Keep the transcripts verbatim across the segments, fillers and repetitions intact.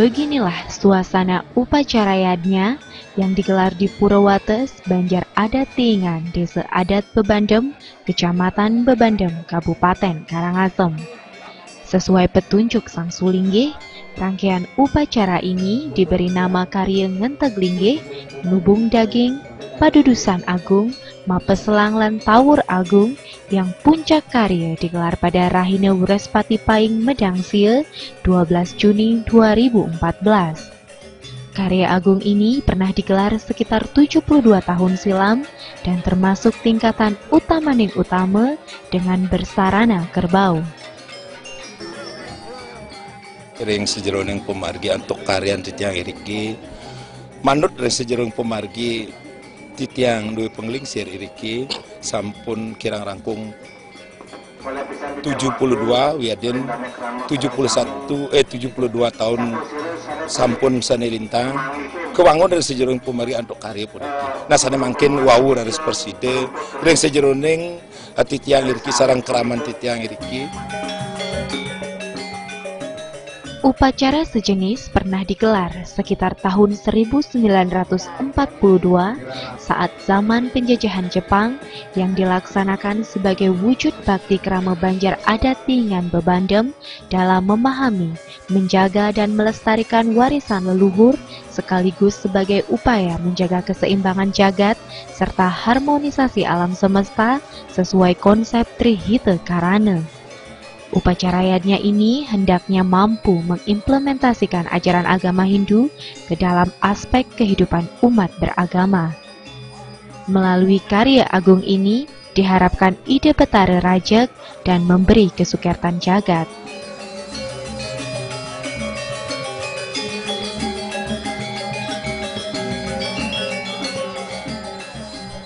Beginilah suasana upacara yadnya yang digelar di Pura Wates, Banjar Adat Tiingan, Desa Adat Bebandem, Kecamatan Bebandem, Kabupaten Karangasem. Sesuai petunjuk Sang Sulinggih, rangkaian upacara ini diberi nama Karya Ngenteg Linggih, Nubung Daging, Padudusan Agung, Mapes Selang lan Tawur Agung, yang puncak karya digelar pada Rahina Wrespati Paing Medangsia, dua belas Juni dua ribu empat belas. Karya agung ini pernah digelar sekitar tujuh puluh dua tahun silam dan termasuk tingkatan utamaning utama dengan bersarana kerbau. Ring sajeroning pamargi antuk karyan titiang iriki, manut ring sajeroning pamargi titiang duwe panglingsir iriki, sampun kirang rangkung tujuh puluh dua wiadin tujuh puluh satu, eh, tujuh puluh dua taun sampun sane lintang, kawangun ring sajeroning pamargi antuk karya puniki. Nah, sane mangkin wau raris prasida ring sajeroning, eh, titiang iriki sareng kraman titiang iriki. Upacara sejenis pernah digelar sekitar tahun seribu sembilan ratus empat puluh dua saat zaman penjajahan Jepang yang dilaksanakan sebagai wujud bakti krama Banjar Adat Tiingan Bebandem dalam memahami, menjaga, dan melestarikan warisan leluhur sekaligus sebagai upaya menjaga keseimbangan jagat serta harmonisasi alam semesta sesuai konsep Tri Hita Karana. Upacara yadnya ini hendaknya mampu mengimplementasikan ajaran agama Hindu ke dalam aspek kehidupan umat beragama. Melalui karya agung ini, diharapkan ide Betara rajeg dan memberi kesukertan jagat.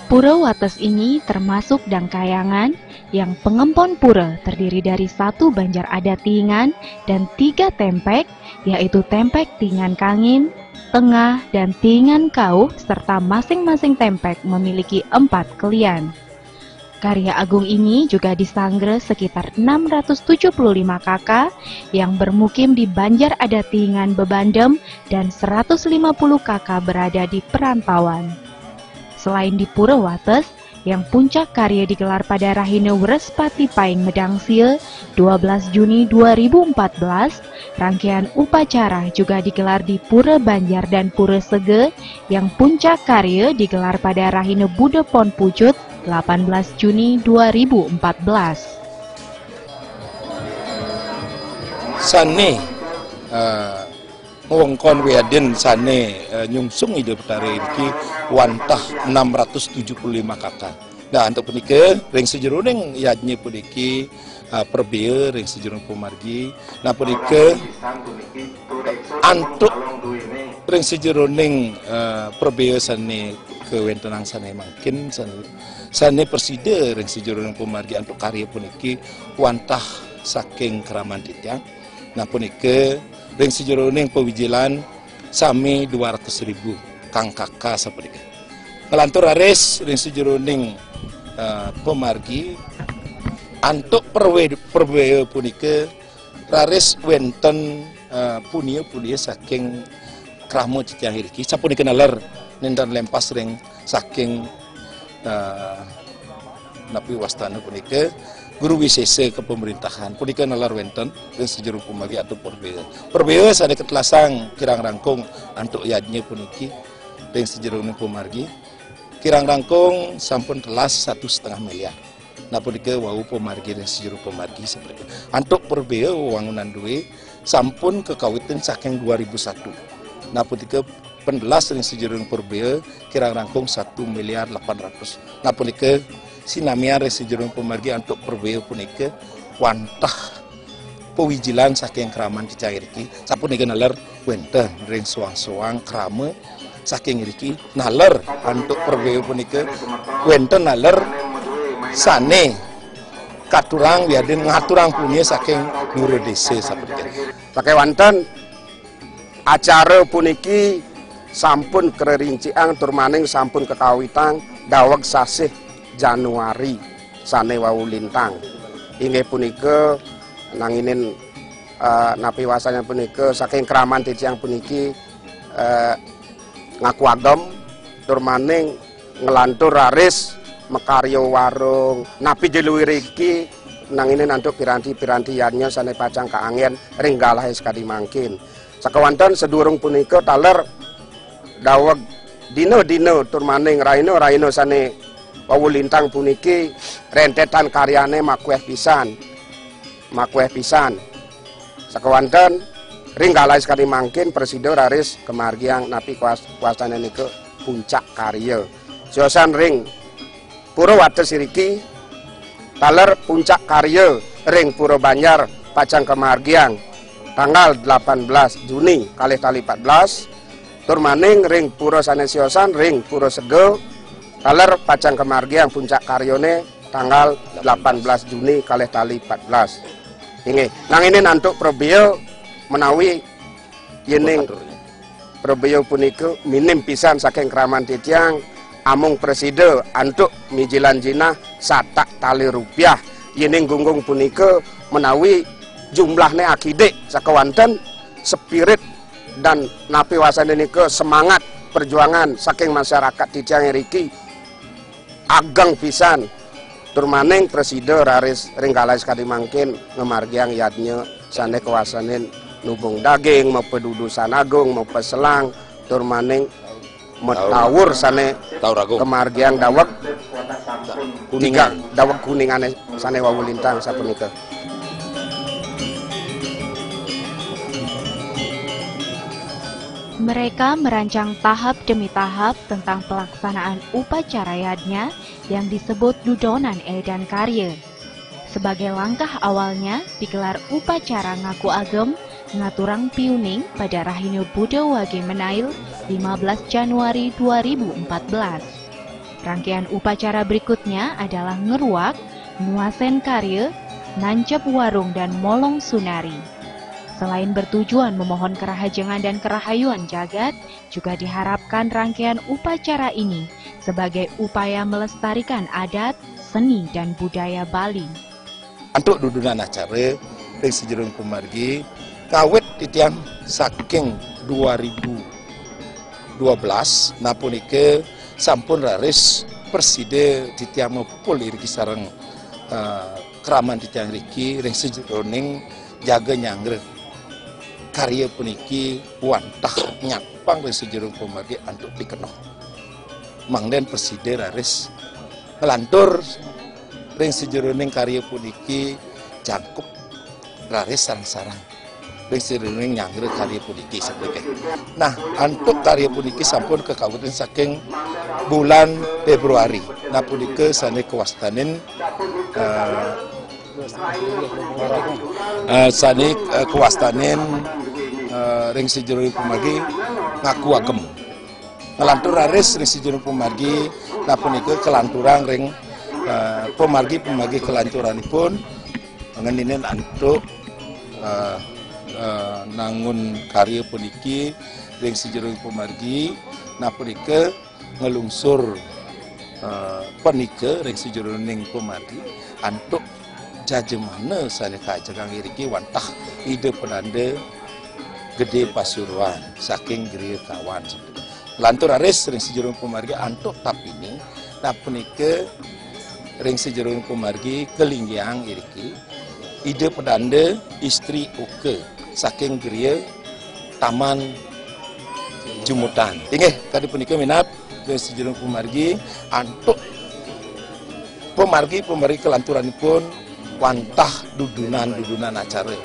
Pura Wates ini termasuk Dangkayangan yang pengempon pura terdiri dari satu banjar adat Tiingan dan tiga tempek, yaitu tempek Tiingan Kangin, Tengah, dan Tiingan Kauh, serta masing-masing tempek memiliki empat kelian. Karya agung ini juga disanggra sekitar enam ratus tujuh puluh lima K K yang bermukim di Banjar Adat Tiingan Bebandem dan seratus lima puluh K K berada di perantauan. Selain di Pura Wates, yang puncak karya digelar pada Rahina Wrespati Paing Medangsia, dua belas Juni dua ribu empat belas, rangkaian upacara juga digelar di Pura Banjar dan Pura Sega, yang puncak karya digelar pada Rahina Buda Pon Pucuk, delapan belas Juni dua ribu empat belas. Sane, eh, wewengkon wiadin sane, eh, nyungsung Ida Betara iriki wantah enam ratus tujuh puluh lima K K. Nah, antuk punika, ring sajeroning yadnya puniki, eh, prabea ring sajeroning pamargi. Nah, punika antuk ring sajeroning, eh, prabea sane kawentenang sane mangkin, sane, sane prasida ring sajeroning pamargi antuk karya puniki wantah saking kraman titiang. Nah, punika ring sajeroning pawijilan sami dua ratus ribu kang K K sapunika. Nglantur raris ring sajeroning, eh, pamargi antuk perwe-, prabea punika raris wenten, eh, punia-punia saking krama titiang iriki. Sapunika naler nenten lempas ring saking, eh, napi wastana punika, Guru Wisesa Kepemerintahan punika nalar wenten ring sajeroning pamargi antuk prabea. Prabea sane katlasang kirang rangkung antuk yadnya puniki ring sajeroning pamargi. Kirang rangkung sampun telas satu setengah miliar. Nah, punika wau pamargi ring sajeroning pamargi sapunika. Antuk prabea wewangunan duwe sampun kakawitin saking dua ribu satu. Nah, punika Delapan belas ring sajeroning prabéa kirang langkung satu miliar lapan ratus. Nah, punika sinamian ring sajeroning pamargi antuk prabéa punika wantah pawijilan saking kraman titiang iriki. Sapunika naler wénten ring soang-soang krama saking iriki, naler antuk prabéa punika wénten naler sané katurang wiadin ngaturang punia saking nuru désa sapunika. Sakéwanten acara puniki sampun karerinciang tur maning sampun kakawitang daweg sasih Januari sané wau lintang. Inggih punika nanginin, eh, napi wastané punika saking kraman titiang puniki, eh, ngaku agem tur maning nglantur raris makarya warung. Napi jero iriki nanginin antuk piranti-piranti yadnya sané pacang kaanggén ring galahé sakadi mangkin. Sakéwanten sadurung punika taler daweg dina-dina tur maning rahina-rahina sané wau lintang puniki rentetan karyané makuéh pisan. Makuéh pisan. Sakéwanten ring galahé sakadi mangkin prasida raris kamargiang napi kuas-, kuasané nika puncak karya. Siosan ring Pura Wates iriki, taler puncak karya ring Pura Banjar pacang kamargiang tanggal delapan belas Juni kalih tali empat belas, tur maning ring pura sané siosan ring Pura Sega, taler pacang kamargiang puncak karyané tanggal delapan belas Juni kalih tali empat belas. Inggih, nanginin antuk prabéa menawi yéning prabéa punika minim pisan saking kraman titiang, amung prasida antuk mijilan jinah satak tali rupiah. Yéning gunggung punika menawi jumlahné akidik sakéwanten spirit dan napi wastané nika semangat perjuangan saking masyarakat titiang iriki ageng pisan. Tur maning prasida raris ring galahé sakadi mangkin ngamargiang yadnya sané kawastanin nubung daging, mapadudusan agung, mapaselang, tur maning matawur sané kamargiang daweg tigang, daweg kuningané sané wau lintang sapunika. Mereka merancang tahap demi tahap tentang pelaksanaan upacara yadnya yang disebut dudonan édan karya. Sebagai langkah awalnya, digelar upacara ngaku agem ngaturang piuning pada Rahina Buda Wage Menail, lima belas Januari dua ribu empat belas. Rangkaian upacara berikutnya adalah ngeruak, nuasen karya, nancep warung dan molong sunari. Selain bertujuan memohon kerahajengan dan kerahayuan jagat, juga diharapkan rangkaian upacara ini sebagai upaya melestarikan adat, seni, dan budaya Bali. Antuk dudunan acara ring sajeroning pamargi, kawit titiang saking dua ribu dua belas, napunika sampun raris prasida titiang mapupul iriki sareng, eh, kraman titiang riki ring sajeroning jaga nyanggra karya puniki wantah nyapang ring sajeroning pamargi antuk pikenoh. Mangda prasida raris nglantur ring sajeroning karya puniki jangkup raris sareng-sareng ring sajeroning nyanggra karya puniki sapunika. Nah, antuk karya puniki sampun kakawitin saking bulan Februari. Nah, punika sané kawastanin, eh, eh, sané, eh, kawastanin, eh, ring sajeroning pamargi ngaku agem. Nglantur raris ring sajeroning pamargi, napunika kalanturang ring, eh, pamargi-pamargi kalanturanipun ngeninin antuk, eh, eh, nangun karya puniki ring sajeroning pamargi, napunika nglungsur, eh, panika ring sajeroning pamargi antuk jajamana sané kajegang iriki wantah Ida Pedanda Gedé Pasuruan saking Griya Kawan. Lantur raris ring sajeroning pamargi antuk tapini, napunika ring sajeroning pamargi kalinggiang iriki Ida Pedanda Istri Oka saking Griya Taman Jumutan. Inggih, kadi punika minab ring sajeroning pamargi antuk pamargi-pamargi kalanturanipun wantah dudunan-dudunan acara.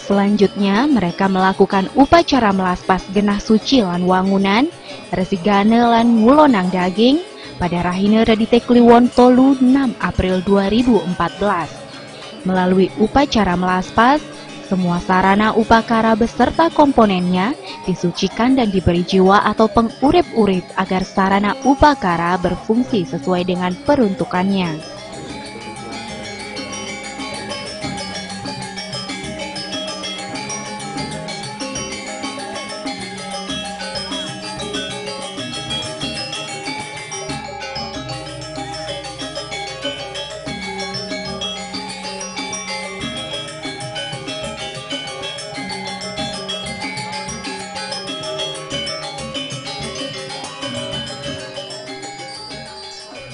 Selanjutnya, mereka melakukan upacara melaspas genah suci lan wangunan, resigane lan ngulonang daging, pada rahina Redite Kliwon tolu enam April dua ribu empat belas. Melalui upacara melaspas, semua sarana upakara beserta komponennya disucikan dan diberi jiwa atau pengurip-urip agar sarana upakara berfungsi sesuai dengan peruntukannya.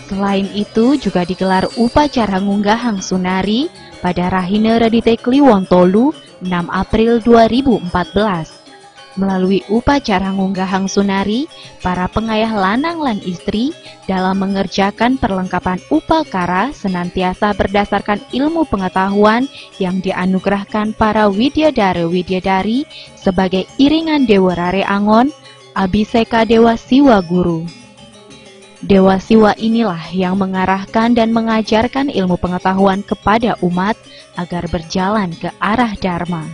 Selain itu, juga digelar upacara ngunggahang sunari pada rahina Redite Kliwon tolu enam April dua ribu empat belas. Melalui upacara ngunggahang sunari, para pengayah lanang lan istri dalam mengerjakan perlengkapan upakara senantiasa berdasarkan ilmu pengetahuan yang dianugerahkan para widyadara widyadari sebagai iringan Dewa Rare Angon, Abiseka Dewa Siwa Guru. Dewa Siwa inilah yang mengarahkan dan mengajarkan ilmu pengetahuan kepada umat agar berjalan ke arah Dharma.